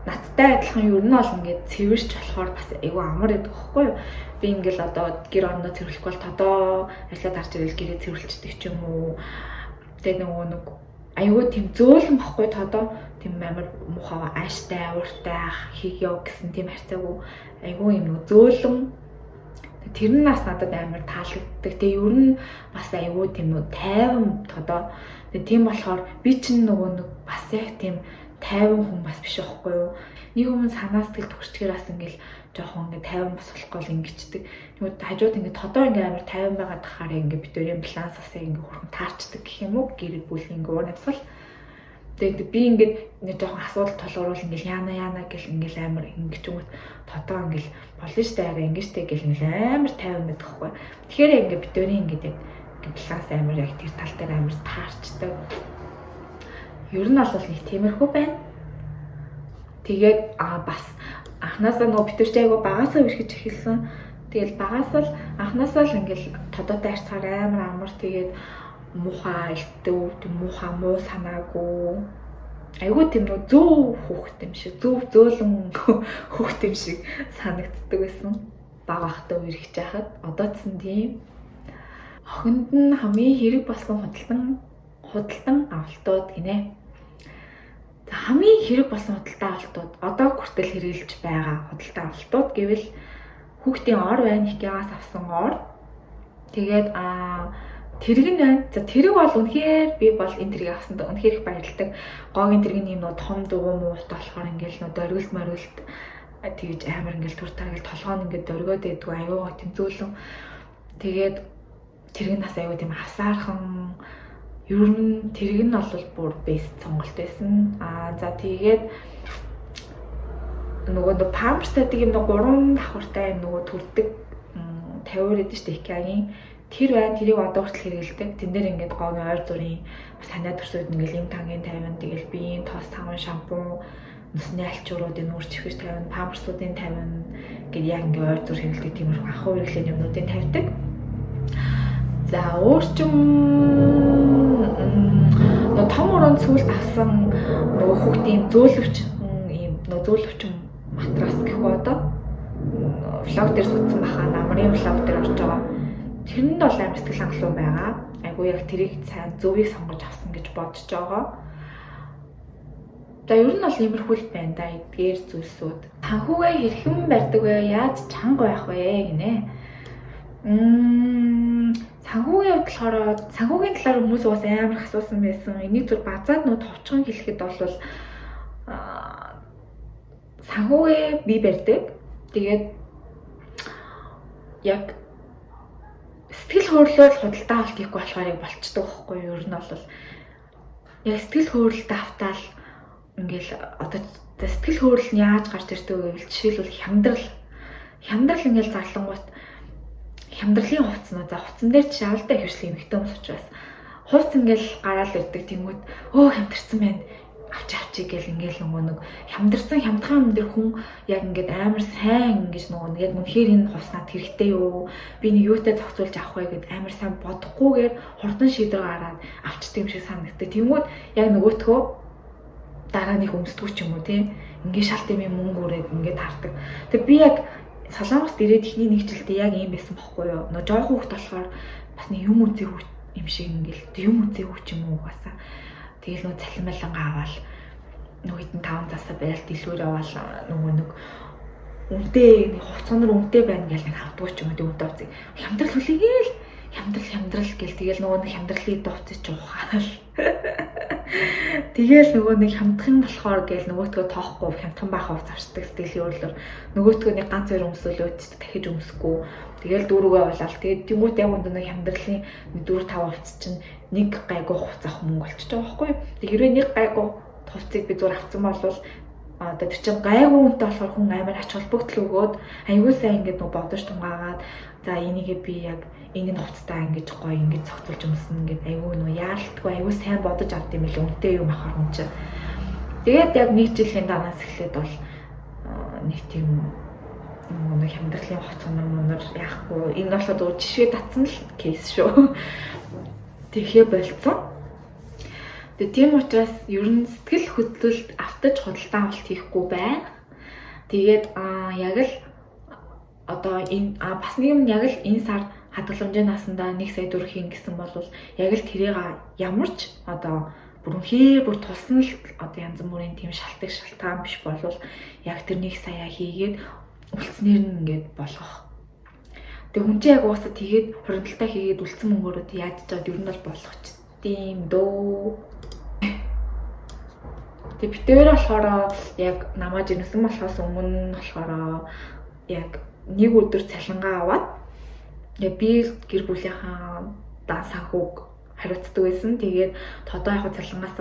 [SPEAKER 1] надтай адилхан ер нь бол ингээд цэвэрч болохоор бас айгүй амар байдаг байхгүй юу? Би ингээл одоо гэр орондоо цэвэрлэхгүй бол Тодоо ажиллаад гарч ирэл гэрээ цэвэрлждэг ч юм уу. Тэгээ нөгөө нэг айгүй тийм зөөлөн байхгүй Тодоо, тийм амар муухай ааштай, ууртай хийх яв гэсэн тийм харьцаагүй, айгүй юм нөгөө зөөлөн. Тэр нь бас надад амар таалагддаг. Тэгээ ер нь бас айгүй тийм үү тайван тодоо. Тэгээ тийм болохоор би чинь нөгөө нэг бас яг тийм тайван хүн бас биш байхгүй юу. Нэг юм санаа сэтгэл төгсчгээр бас ингээл жоохон ингээ тайван бас болохгүй л ингэчдэг. Тэгмүүд хажууд ингээ тодоо ингээ амар тайван байгаад тахаар ингээ бид өөрийн баланс бас ингээ хөрхөн таарчдаг гэх юм уу. Гэр бүлийн ингээ уур амьсгал. Тэгээд би ингээд нэг жоохон асуудал толгууруул ингээл яана яана гэл ингээл амар ингэчүүт тодоо ингээл болно штэ арай ингэ штэ гэл ингээл амар тайван байдаг хгүй. Тэгэхээр ингээ бид өөрийн ингээд яг баланс амар яг тэр тал дээр амар таарчдаг. Ер нь бол нэг тиймэрхүү байна. Тэгээд бас анхнаасаа нөгөө бид нар чи айгу багасаа үрхэж эхэлсэн. Тэгэл багасаа л анхнаасаа л ингээл тодоотой харьцахаар амар амар тэгээд муухай элтв, муухай муу санаагүй. Айгу тийм нөө зөв хүүхэд юм шиг, зөв зөөлөн хүүхэд юм шиг санагддаг байсан. Баг ахтай үерхэж байхад одоо ч тийм. Охинд нь хамгийн хэрэг болсон худалдан авалтууд гинэ. За хамгийн хэрэг болсон худалдан авалтууд одоо хүртэл хэрэглэж байгаа худалдан авалтууд гэвэл хүүхдийн ор байна, Икеагаас авсан ор. Тэгээд тэрэг нь байна. За тэрэг бол үнэхээр би бол энэ тэргийг авсанд үнэхээр их баярлалдаг. Гогийн тэрэг нь юм нөө том дугуй муутай болохоор ингээл нөө дөргөлт моргөлт тэгж амар ингээл түр таргал толгоо нь ингээд дөргөөд байдгүй аюу гоо тийм зөөлөн. Тэгээд тэрэг нь бас аюу тийм асаархан. Ер нь тэрэг нь бол бүр бест сонголт байсан. За тэгээд нөгөө памперс тадаг юм нөгөө 3 давхартай юм нөгөө төрдөг 50 байдаг шүү дээ Икеагийн. Тэр байна, тэрийг одоо хүртэл хэрэглэдэг. Тэн дээр ингээд гогийн ойр зургийн санаа төрсөд ингээл им тангийн 50, тэгэл биеийн тос, савн, шампунь, нүсний альчууруудын нүүр чихвэж 50, памперсуудын 50 гээд яг ингээд ойр зур хэрэглэдэг тиймэрхүү анхан хэрэглээний юмнуудыг тавьдаг. За өөр ч нөгөө том өрөөнд сүүлд авсан нөгөө хүүхдийн зөөлөвч ийм нөгөө зөөлөвч матрас гэх үү одоо влог дээр суудсан баха намрын влог дээр орж байгаа. Тэрэнд бол амар сэтгэл хангалуун байгаа. Айгуу яг тэрийг сайн зөвийг сонгож авсан гэж бодож байгаа. За ер нь бол иймэрхүү л байна да эдгээр зүйлсүүд. Санхүүгээ хэрхэн барьдаг вэ? Яаж чанга байх вэ гинэ? Санхүүгийн хувьд болохоор санхүүгийн талаар хүмүүс уус амар их асуусан байсан. Энийг зүр базаад нөө товчхон хэлэхэд бол санхүүгээ би барьдаг. Тэгээд яг сэтгэл хөдлөл худалдаа авалт хийхгүй болохоор яг болчдөг байхгүй юу? Ер нь бол яг сэтгэл хөдлөлтөд автаал ингээл одоо сэтгэл хөдлөл нь яаж гарч ирдэг вэ гэвэл жишээлбэл хямдрал ингээл зарлангуут хямдралын хувцснууд за хувцсан дээр жишээ алдаа ихэвчлэн эмэгтэй хүмүүс учраас хувц ингээл гараал ирдэг тэнгүүт өө хямдарсан байна авчи гэл ингээл нөгөө нэг хямдарсан хямдхан юм дээр хүн яг ингээд амар сайн ингэж нөгөө нэг яг үнэхээр энэ хувцс над хэрэгтэй юу би нэг юутай зохицуулж авах вэ гэд амар сайн бодохгүйгээр хурдан шийдвэр гаргаад авчдаг юм шиг санагддаг. Тэнгүүд яг нөгөөтгөө дараа нэг өмсдгүү ч юм уу тий ингээд шалт юм мөнгө үрээд ингээд хардаг. Тэг би яг Солонгост ирээд эхний нэг жилдээ яг ийм байсан бохгүй юу. Нөө жоохон хүүхд болохоор бас нэг юм үзээгүй юм шиг ингээл юм үзээгүй ч юм уу угаасаа. Тэгэл нөө цалин малангаа аваад нөгөө хитэн 5 засаа барайл дэлгүүр аваад нөгөө нэг үнэтэй нэг хувцаанаар үнэтэй байна гэл нэг авдггүй ч юм уу үнэтэй хувцыг. Хямдрал хүлээгээл хямдрал гэл тэгэл нөгөө нэг хямдралын хувцыг ч ухаал. Тэгэл нөгөө нэг хямдхан болохоор гээл нөгөөтгөө тоохгүй хямдхан баах хувц авчдаг сэтгэлийн өөрлөөр нөгөөтгөө нэг ганц хоёр өмсөлөөд дахиж өмсөхгүй. Тэгэл дүүрүүгээ болоод тэгээд тэнгуут яг өндөө нэг хямдралын 4 5 хувц чинь нэг гайгүй хувц авах мөнгө болчихж байгаа байхгүй юу. Тэг хэрвээ нэг гайгүй хувцыг би зур авсан бол одоо тэр чинь гайгүй үнэтэй болохоор хүн амар ач холбогдол өгөөд аюул сайн ингээд нөгөө бодож тунгаагаад за энийгээ би яг энэ нь хувцтай ингэж гоё ингэж зохицуулж өмснө гэд аюул нөгөө яаралтгүй аюул сайн бодож авд юм билээ үнэтэй юм авахар хүн чинь. Тэгээд яг нэг жилийн дараас эхлээд бол нэг тийм нөгөө хямдралын хувцас мунар яахгүй энэ болохоор зөв жишээ татсан л кейс шүү. Тэгэхээ болцсон. Тэгээ тийм учраас ер нь сэтгэл хөдлөлт автаж худалдан авалт хийхгүй байх. Тэгээд яг л одоо энэ бас нэг юм яг л энэ сар хадгаламжийн наасандаа 1 сая төгрөг хийн гэсэн бол яг л тэрийг ямар ч одоо бүр үнэхээр бүр тулсан л одоо янз бүрийн тийм шалтгаан шалтгаан биш болвол яг тэр 1 сая хийгээд үлдснээр нь ингээд болгох. Тэг хүн чинь яг угаасаа тэгээд хуримтлалтай хийгээд үлдсэн мөнгөөрөө яаж ч чад ер нь бол болох ч тийм дөө. Тэг битээр болохоор яг намаа жинсэн болохоос өмнө болохоор яг нэг өдөр цалингаа аваад яг би гэр бүлийнхаа дан санхүүг хариуцдаг байсан. Тэгээд тодоо яг цалингаас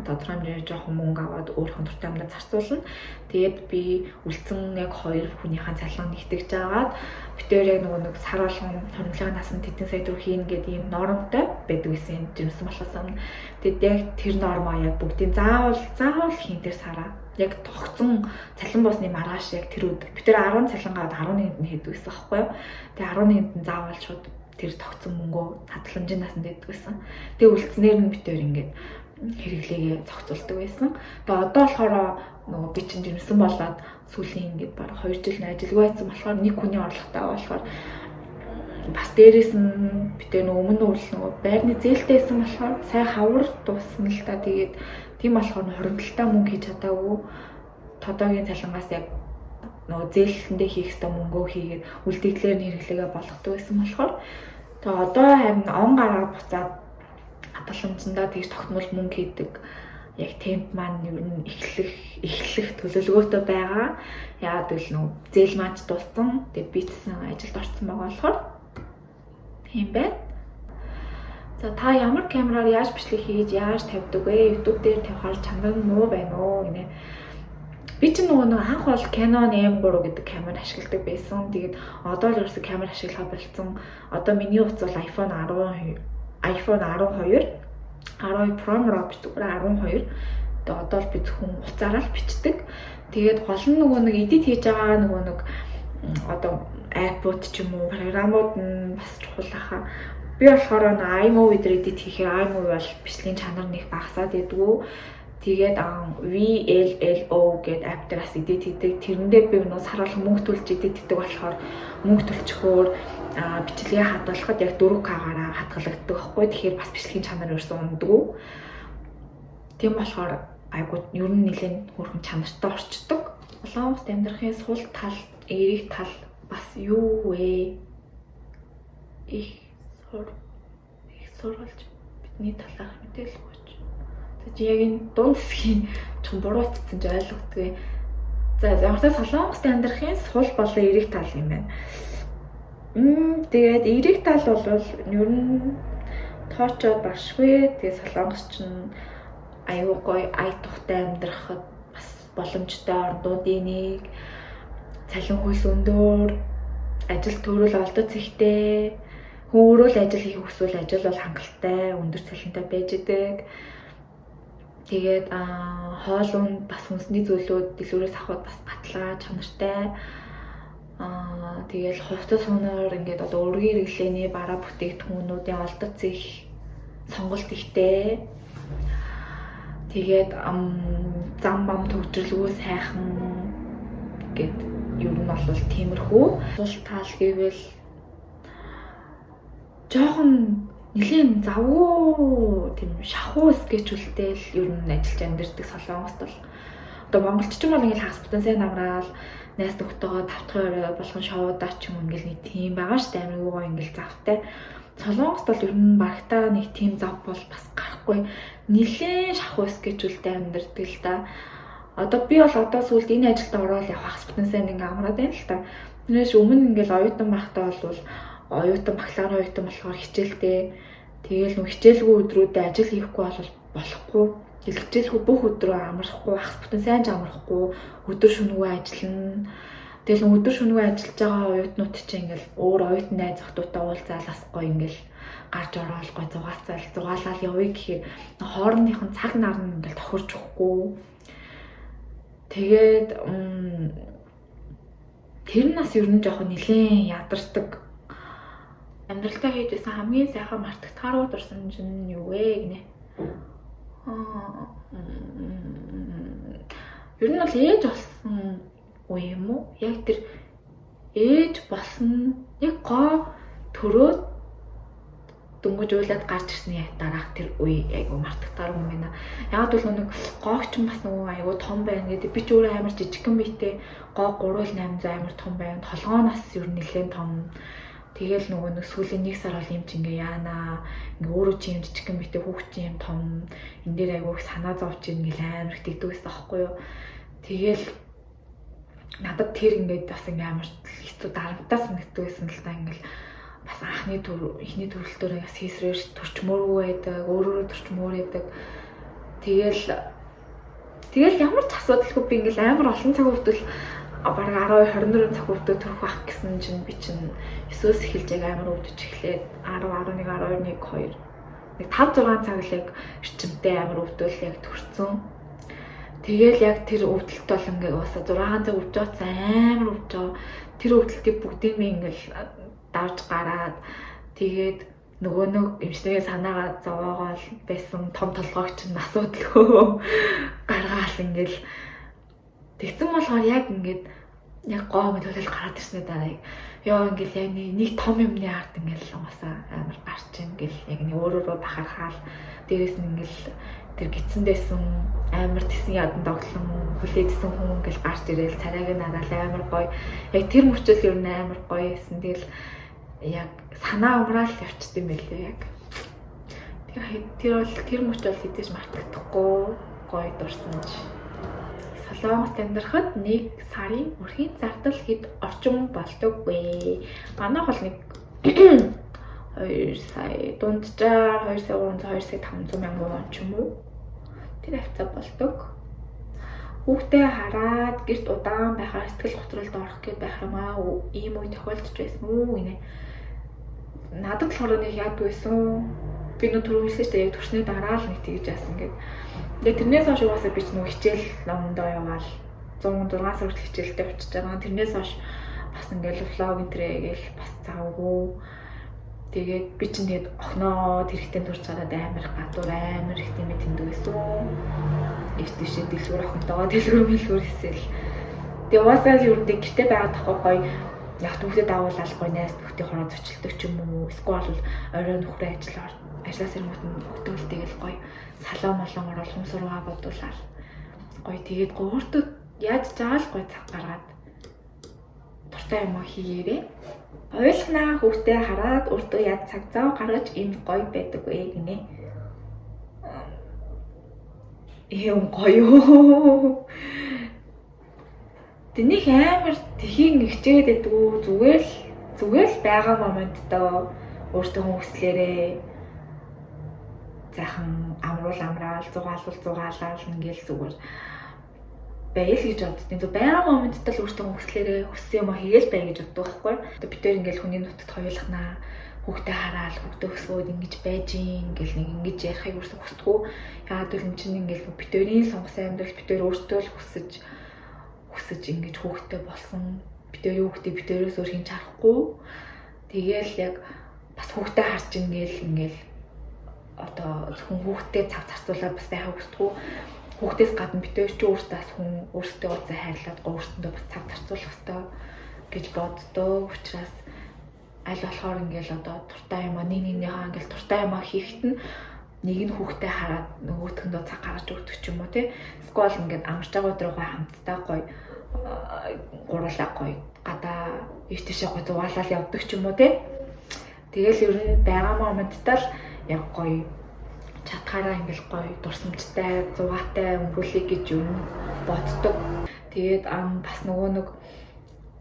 [SPEAKER 1] тодорхой хэмжээний жоохон мөнгө аваад өөрийнхөө дуртай юмдаа зарцуулна. Тэгээд би үлдсэн яг хоёр хүнийхээ цалин нэгтгэж агаад битээр яг нөгөө нэг сар болгон хуримтлалын насанд тэдэн сая төгрөг хийнэ гэдэг ийм нормтой байдаг гэсэн жимсэн болохоос өмнө. Тэгээд яг тэр нормоо яг бүгдийн заавал хийн тэр сараа. Яг тогтсон цалин буусны маргааш яг тэр өдөр. Би тэр 10 цалингаа 11-нд нь хийдэг гэсэн аахгүй юу. Тэгээд 11-нд нь заавал шууд тэр тогтсон мөнгөө хадгаламжийн насанд өгдөг байсан. Тэгээ үлдснээр нь битээр ингээд хэрэглээгээ зохицуулдаг байсан. Тэгээ одоо болохоор нөгөө би чинь жирэмсэн болоод сүүлийн ингээд баг 2 жил ажилгүй байсан болохоор нэг хүний орлоготой болохоор бас дээрээс нь битээр нөгөө өмнө үл нөгөө байрны зээлтэй байсан болохоор сайн хавар дууссан л та. Тэгээд тийм болохоор хуримтлалтай мөнгө хийж чадаагүй. Тодоогийн цалингаас яг нөгөө зээлэндээ хийх ёстой мөнгөө хийгээд үлдэгдлээр нь хэрэглээгээ болгодог байсан болохоор тэгээ одоо харин он гараа буцаад хадгаламжиндаа тэгж тогтмол мөнгө хийдэг яг темп маань ер нь эхлэх төлөвлөгөөтэй байгаа. Яагаад гэвэл нөгөө зээл маань ч дууссан. Тэгээ би ч гэсэн ажилд орсон байгаа болохоор тийм байна. За та ямар камераар яаж бичлэг хийж яаж тавьдаг вэ? YouTube дээр тавихаар чанар нь муу байна уу гинэ. Би чинь нөгөө нэг анх бол Canon M3 гэдэг камер ашигладаг байсан. Тэгээд одоо л ерөөсөө камер ашиглахаа болцсон. Одоо миний утас бол iPhone 10, iPhone 12, 12 Pro Pro биш зүгээр 12. Тэгээд одоо л би зөвхөн утсаараа л бичдэг. Тэгээд гол нь нөгөө нэг edit хийж байгаа нөгөө нэг одоо app-ууд ч юм уу програмууд нь бас чухал ахаа. Би болохоор iMovie дээр edit хийхээр iMovie бол бичлэгийн чанар нэг багасаад идэггүй. Тэгээд VLLO гэдэг app дээр бас edit хийдэг. Тэрэндээ би нөө сар болгон мөнгө төлж edit хийдэг болохоор мөнгө төлчихөөр бичлэгээ хадгалахад яг 4K-гаараа хадгалагддаг байхгүй. Тэгэхээр бас бичлэгийн чанар ерөөсөн унадгүй. Тийм болохоор айгуу ер нь нэлээд хөөрхөн чанартай орчдөг. Солонгост амьдрахын сул тал, эерэг тал бас юу вэ? Их сурвалж бидний талаарх мэдээлэл өгөөч. Чи яг энэ дунд хэсгийн чон буруу утсан ч ойлгодгүй. За ямартай Солонгост амьдрахын сул болон эерэг тал юм байна. Тэгээд эерэг тал бол ер нь тоочоод баршгүй. Тэгээд Солонгос ч аюу гоё ая тухтай амьдрахад бас боломжтой орнуудын нэг, цалин хөлс өндөр, ажил төрөл олдоц ихтэй, хүн өөрөө л ажил хийх хүсвэл ажил бол хангалттай, өндөр цалинтай байж идэг. Тэгээд хоол унд бас хүнсний зүйлүүд дэлгүүрээс авахд бас баталгаа чанартай. Тэгэл хувцас хунаар ингээд одоо өргөн хэрэглээний бараа бүтээгдэхүүнүүдийн олдоц их, сонголт ихтэй. Тэгээд зам бам төгжрөлгүй сайхан гэд ер нь бол тиймэрхүү. Сул тал гэвэл жоохон нэлээд завгүй тийм шахуу скетчүүлтэй л ер нь ажиллаж амьдэрдэг Солонгост бол. Одоо монголч ч юм бол ингээл хагас бүтэн сайн амраал найз нөхдөйгөө 5 дахь орой болгон шоудаа ч юм ингээл нэг тийм байгаа штэ, амар юу гоо ингээл завтай. Солонгост бол ер нь багтаа нэг тийм зав бол бас гарахгүй. Нэлээд шахуу скетчүүлтэй амьдэрдэг л да. Одоо би бол одоо сүүлд энэ ажилд ороод яг хагас бүтэн сайн ингээ амраад байна л та. Тэрнээс өмнө ингээл оюутан байхдаа бол оюутан бакалавр оюутан болохоор хичээлтэй. Тэгээл нөх хичээлгүй өдрүүдэд ажил хийхгүй бол болохгүй. Хичээлгүй бүх өдрөө амрахгүй, хагас бүтэн сайн ч амрахгүй, өдөр шөнөгүй ажиллана. Тэгэл өдөр шөнөгүй ажиллаж байгаа оюутнууд чинь ингээл өөр оюутан найз охтуудтай уулзаал бас гоё ингээл гарч ороод гоё зугаацаал зугаалал явъя гэхээр хоорондынх нь цаг нар нь ингээл тохирч өгөхгүй. Тэгээд тэр нь бас ер нь жоохон нэлээд ядардаг. Амьдралдаа хийж байсан хамгийн сайхан мартагдахааргүй дурсамж нь юу вэ гинэ? Ер нь бол ээж болсон үе юм уу? Яг тэр ээж болсон яг гоо төрөөд дөнгөж уйлаад гарч ирсний дараах тэр үе айгу мартагдахааргүй юм байна. Яг бол нэг гоогч бас нөгөө айгу том байна гэдэг. Би ч өөрөө амар жижигхэн биетэй гоо 3-800 амар том байна. Толгоо нас ер нь нэлээд том. Тэгэл нөгөө нэг сүүлийн 1 сар бол юм чи ингээ яана. Ингээ өөрөө чи юм жижигхэн битээ, хүүхд чи юм том. Энэ дээр айгүй их санаа зовж ин гэл амар их тэгдэг байсан аахгүй юу. Тэгэл надад тэр ингээд бас ингээ амар хэцүү дарамтаа санагддаг байсан л да. Ингээл бас анхны төр эхний төрөлтөөр бас хийсрээр төрчмөөргүй байдаг, өөрөөрөө төрчмөөр байдаг. Тэгэл ямар ч асуудалгүй би ингээл амар олон цаг өвдөл бараг 12 24 цаг өвдөө төрөх байх гэсэн чинь би чинь 9-өөс эхэлж яг амар өвдөж эхлээд 10 11 12 1 2 нэг 5 6 цаг л яг эрчимтэй амар өвдөл яг төрцөн. Тэгэл яг тэр өвдөлт бол ингээ уусаа 6 цаг өвдөж байгаа амар өвдөж байгаа. Тэр өвдөлтийг бүгдийг би ингээл давж гараад тэгээд нөгөө нэг эмчнэрийн санаагаа зовоогоол байсан том толгойч нь асуудалгүй гаргаал ингээл тэгсэн болохоор яг ингээд яг гоо мэд төлөл гараад ирсний дараа ёо ингээл яг нэг том юмны ард ингээл угаасаа амар гарч ингээл яг нэг өөрөөрөө бахархаал дээрээс нь ингээл тэр гидсэн байсан амар тесэн ядан доглон хүлээжсэн хүн ингээл гарч ирээл царайг нь хараал амар гоё. Яг тэр мөчөл ер нь амар гоё байсан. Тэгэл яг санаа умраал явчт юм байлээ яг. Тэр бол тэр мөч бол хэдэж мартагдахгүй гоё дурсамж. Солонгост амьдрахад 1 сарын өрхийн зардал хэд орчим болдог вэ? Манайх бол нэг 2 сая дунджаар 2 сая 300 2 сая 500 мянган вон ч юм уу. Тэр хавцаа болдог. Хүүхдээ хараад гэрт удаан байхаар сэтгэл готролд орох гээд байх юм аа. Ийм үе тохиолдож байсан уу гинэ. Надад болохоор нэг яадаг байсан. Би нөө түрүү хэлсэн шүү дээ. Яг төрсний дараа л нэг тэгж яасан гээд. Тэгээ тэрнээс хойш угаасаа би ч нөгөө хичээл номдоо яваал 106 сар хүртэл хичээлдээ очиж байгаа. Тэрнээс хойш бас ингээл vlog энтрээ гээл бас завгүй. Тэгээд би чинь тэгээд охиноо тэрхтээ төрж гараад амар гадуур амар их тийм тэмдэг байсан. Ирт тийшээ дэлгүүр охинтойгоо дэлгүүр мэлгүүр хийсэл. Тэгээ угаасаа л ер нь гэрте байгаад тахгүй гоё яг хүүхдэд дагуулал гоё найз нөхдийн хороо зочилдог ч юм уу. Эсвэл бол орой нөхрөө ажил ажлаас ирэнгүүт нь хүүхдээ тэгэл гоё салаа молон орол хумс руугаа бодуулаад гоё тэгээд гоё өөртөө яаж жаал гоё цаг гаргаад дуртай юм хийгээрэй. Ойлгонаа хүүхдээ хараад өөртөө яд цаг зав гаргаж юм гоё байдаг вэ гинэ. Юм гоё юу. Тэнийг амар тхийн хичээд байдгүй зүгээр л байгаа моментдоо өөртөө хүслээрээ сайхан амруул амраал зугаалвал зугаалал ингээл зүгээр байл гэж боддیں۔ Зөв байгаа моментд л өөртөө хүслээрээ хүссэн юм а хийгээл бай гэж боддог байхгүй. Одоо бид тэр ингээл хүний нутагт хоёулахнаа хүүхдээ хараал хүүхдээ өсгөөд ингэж байж ийн гэл нэг ингэж ярихыг өөрсдөө хүсдэггүй. Яагаад гэвэл эн чинь ингээл бид тэрийн сонгосон амьдрал бид тэр өөртөө л хүсэж ингэж хүүхдтэй болсон. Бид тэр хүүхдээ бид тэрээс өөр хин чарахгүй. Тэгээл яг бас хүүхдээ харж ингээл ингээл одоо зөвхөн хүүхдээ цаг зарцуулаад бас байхыг хүсдэггүй. Хүүхдээс гадна бид тэр чи өөртөө бас хүн өөртөө уцаа хайрлаад өөртөө бас цаг зарцуулах ёстой гэж боддоо. Учраас аль болохоор ингээл одоо дуртай юм а нэг нэгнийхээ ингээл дуртай юм а хийхэд нь нэг нь хүүхдээ хараад нөгөөтгөндөө цаг гаргаж өгдөг ч юм уу тий. Эсвэл ингээд амарч байгаа өдрөөгөө хамтдаа гоё гурлаа гоё гадаа ийш тийшээ гоё зугаалал явдаг ч юм уу тий. Тэгэл ер нь байгаа моменттай л яг гоё чадхаараа ингээл гоё дурсамжтай, зугаатай өнгөрүүлэе гэж ер нь боддог. Тэгээд бас нөгөө нэг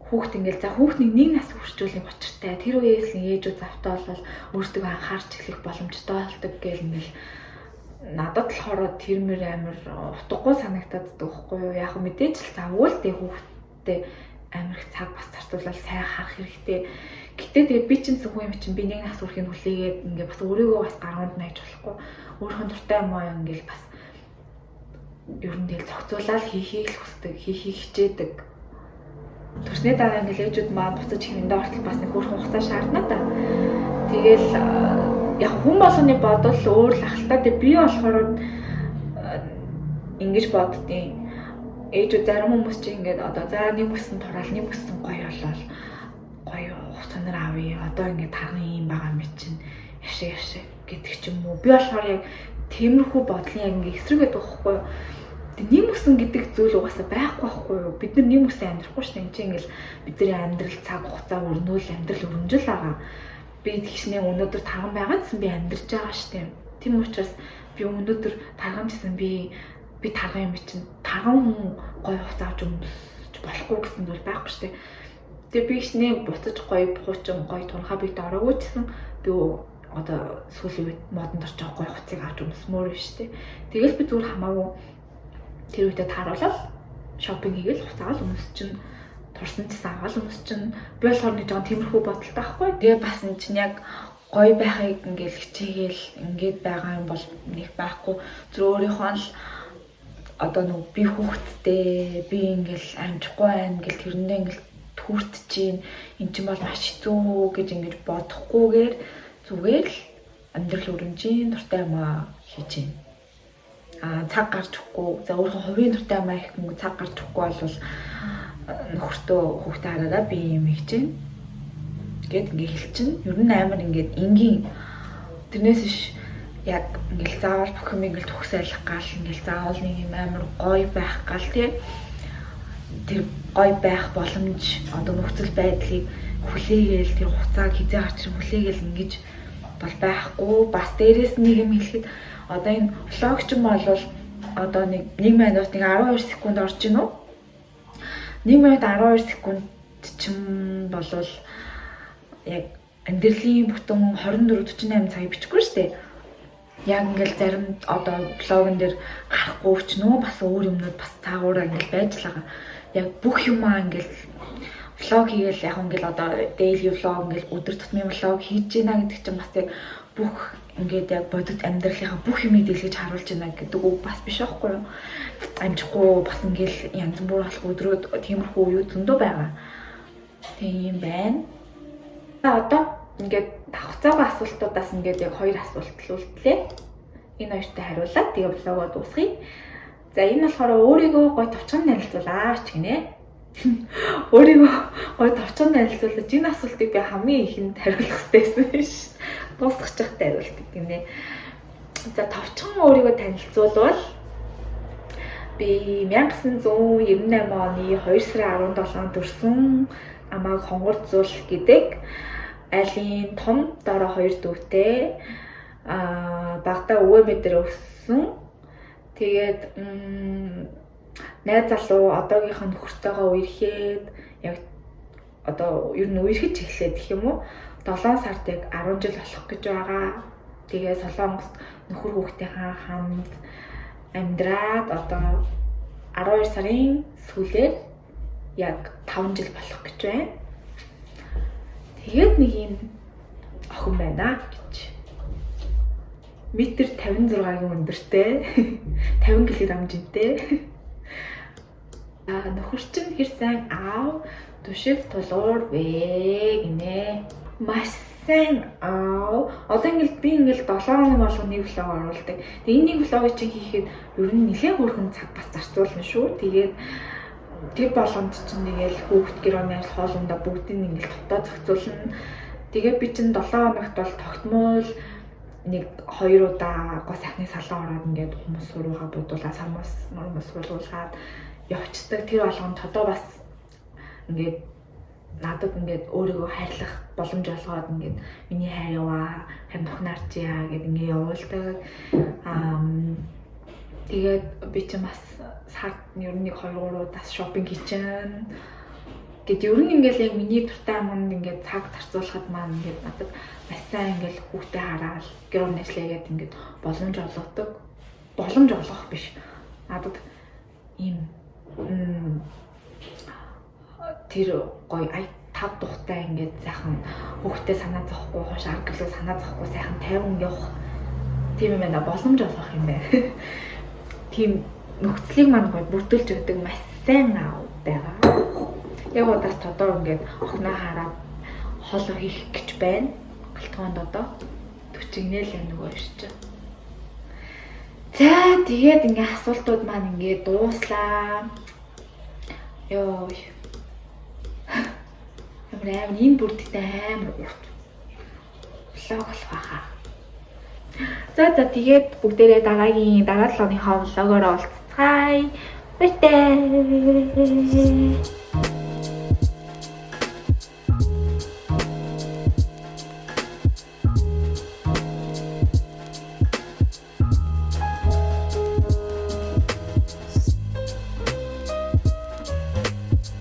[SPEAKER 1] хүүхд ингээл за хүүхд нэг нас хүрчүүл нэг учиртай. Тэр үеэс л ээжүүд завтай болол өөрсдөө анхаарч эхлэх боломжтой болдог гэл ингээл надад болохоор тэр мөр амар утгагүй санагтаад байхгүй юу. Яг мэдээж л завгүй л дээ хүүхдтэй амар их цаг бас зарцуулаад сайн харах хэрэгтэй. Гэтэ тэгээ би чинь зөвхөн юм чинь би нэг нас хүрэхийг хүлээгээд ингээ бас өөрийгөө бас гарганд найж болохгүй. Өөрийнхөө дуртай юм аа ингээл бас ер нь тэгэл зохицуулаад хийхийг л хүсдэг, хийхийг хичээдэг. Төрсний дараа ингээл ээжүүд маань буцаж хэвэндээ ортол бас нэг хөөрхөн хугацаа шаардна та. Тэгэл яг хүн болгоны бодол өөр л ахaltaа. Тэгээ би болохоор ингэж боддیں۔ Ээжүүд зарим хүмүүс чинь ингээд одоо за нэг мөсөн тураал нэг мөсөн гоё болол гоё хугацаанаар авъя. Одоо ингээд тарган юм байгаа юм чинь яшаа яшаа гэдэг ч юм уу. Би болохоор яг тиймэрхүү бодлын яг ингээд эсрэг байдаг байхгүй юу? Тэг нэм өсөн гэдэг зүйл угаасаа байхгүй байхгүй юу? Бид нар нэм өсөн амьдрахгүй шүү дээ. Энд чинь ингээл бидний амьдрал цаг хугацаа өрнөөл амьдрал өрнөжл байгаа. Би тэгшнээ өнөөдөр тарган байгаа гэсэн би амьдарч байгаа шүү дээ. Тийм учраас би өнөөдөр тарган гэсэн би тарган юм чинь тарган хүн гоё хувцас авч өмсөж болохгүй гэсэн зүйл байхгүй шүү дээ. Тэгээ би хичнээн буцаж гоё хуучин гоё тунхаа биет ороогүй ч гэсэн би одоо сүүлийн үед модонд орж байгаа гоё хувцсыг авч өмсмөр биш үү. Тэгэл би зүгээр хамаагүй тэр үедээ тааруулаад шопинг хийгээл хувцаагаал өмс чинь турсан ч аваад өмс чинь би болохоор нэг жоон тиймэрхүү бодолтой байхгүй. Тэгээ бас эн чинь яг гоё байхыг ингээл хичээгээл ингээд байгаа юм бол нэг байхгүй. Зүр өөрийнхөө л одоо нэг би хүүхэдтэй би ингээл амжихгүй байна гэл тэрэндээ ингээл түүрт чинь эн чинь бол маш хэцүү гэж ингэж бодохгүйгээр зүгээр л амьдрал өрнжийн дуртай юм аа хийж байна. Аа цаг гарч өгөхгүй. За өөрийнхөө хувийн дуртай юм аа их мөнгө цаг гарч өгөхгүй бол нөхөртөө хүүхдээ хараараа би юм хийж байна гэд ингээ хэлчин. Ер нь амар ингээд энгийн тэрнээс иш яг ингээл заавал бүх юм ингээл төгс айлах гал ингээл заавал нэг юм амар гоё байх гал тий тэр гоё байх боломж одоо нөхцөл байдлыг хүлээгээл тэр хугацааг хизээ гарч хүлээгээл ингэж бол байхгүй. Бас дээрээс нэг юм хэлэхэд одоо энэ влог ч юм бол одоо нэг 1 минут нэг 12 секунд орж ийн үү? 1 минут 12 секунд ч юм болвол яг амьдралын бүтэн 24 48 цагийг бичихгүй шүү дээ. Яг ингээл зарим одоо блогон дээр гарахгүй ч нөө бас өөр юмнууд бас цаагаараа ингээл байж л байгаа. Яг бүх юмаа ингээл влог хийгээл яг ингээл одоо daily vlog ингээл өдөр тутмын влог хийж гинэ гэдэг чинь бас яг бүх ингээд яг бодит амьдралынхаа бүх юмыг дэлгэж харуулж байна гэдэг үг бас биш байхгүй юу? Амжихгүй бас ингээл янз бүр болох өдрүүд тиймэрхүү үеүд зөндөө байгаа. Тийм байна. Одоо ингээд давхцаагаа асуултуудаас ингээд яг хоёр асуулт л үлдлээ. Энэ хоёртой хариулаад тэгээ влогоо дуусгая. За энэ болохоор өөрийгөө гой товчхон танилцуулаач гинэ. Өөрийгөө гой товчхон танилцуулаач. Энэ асуултыг би хамгийн ихэнд хариулах хэрэгтэй байсан биш. Дуусгах чахтай хариулт гинэ. За товчхон өөрийгөө танилцуулбал би 1998 оны 2 сарын 17-нд төрсөн. Амааг Хонгор зул гэдэг. Айлын том дороо хоёр дүүтэй. Аа багада өвөө мэдэр өссөн. Тэгээд найз залуу одоогийнхаа нөхөртөөгөө үерхэд яг одоо ер нь үерхэж эхлээд гэх юм уу 7 сард яг 10 жил болох гэж байгаа. Тэгээ Солонгост нөхөр хүүхдийнхаа хамт амьдраад одоо 12 сарын сүүлээр яг 5 жил болох гэж байна. Тэгээд нэг юм охин байна гэж. Метр 56-гийн өндөртэй. 50 кг жинтэй. Аа нөхөр чинь хэр сайн аав түшиг тулуур вэ гинэ. Маш сайн аав. Одоо ингээл би ингээл 7 хоног болго нэг влог оруулдаг. Тэгээ энэ нэг влогийг чинь хийхэд ер нь нэлээд хөөрхөн цаг бас зарцуулна шүү. Тэгээд тэр болгонд чинь нэгэл хүүхд гэр орны ажил хоолундаа бүгдийг ингээл тогтоо зохицуулна. Тэгээ би чинь 7 хоногт бол тогтмол нэг 2 удаа гоо сайхны салон ороод ингээд хүмүүс суруугаа будуулаад сармус мормос суулгаад явцдаг. Тэр болгонд тодоо бас ингээд надад ингээд өөрийгөө хайрлах боломж олгоод ингээд миний хайр яваа, харин нухнаарчия гэд ингээд явуулдаг. Тэгээд би чинь бас сард ер нь 1 2 3 удаас шопинг хийчихэн. Гэт ер нь ингээл яг миний дуртай юмд ингээд цаг зарцуулахад маань ингээд надад маш сайн ингээл хүүхдээ хараад гэр орны ажлаа гээд ингээд боломж олгодог. Боломж олгох биш. Надад ийм тэр гоё ай тав тухтай ингээд сайхан хүүхдээ санаа зовхгүй, хоош аргалуу санаа зовхгүй сайхан тайван явах тийм юм байна. Боломж олгох юм байна. Тийм нөхцөлийг маань гоё бүрдүүлж өгдөг маш сайн аав байгаа. Яг удаас тодор ингээд охиноо хараад хоолоо хийх гэж байна. Галтгоонд одоо төчигнэл нөгөө ирч. За тэгээд ингээ асуултууд маань ингээ дууслаа. Йоо. Амар амар энэ бүрдтэй амар урт влог болох байхаа. За за тэгээд бүгдээрээ дараагийн дараа 7 өдрийнхөө влогоор уулзцгаая. уулзацгаая. Баяртай.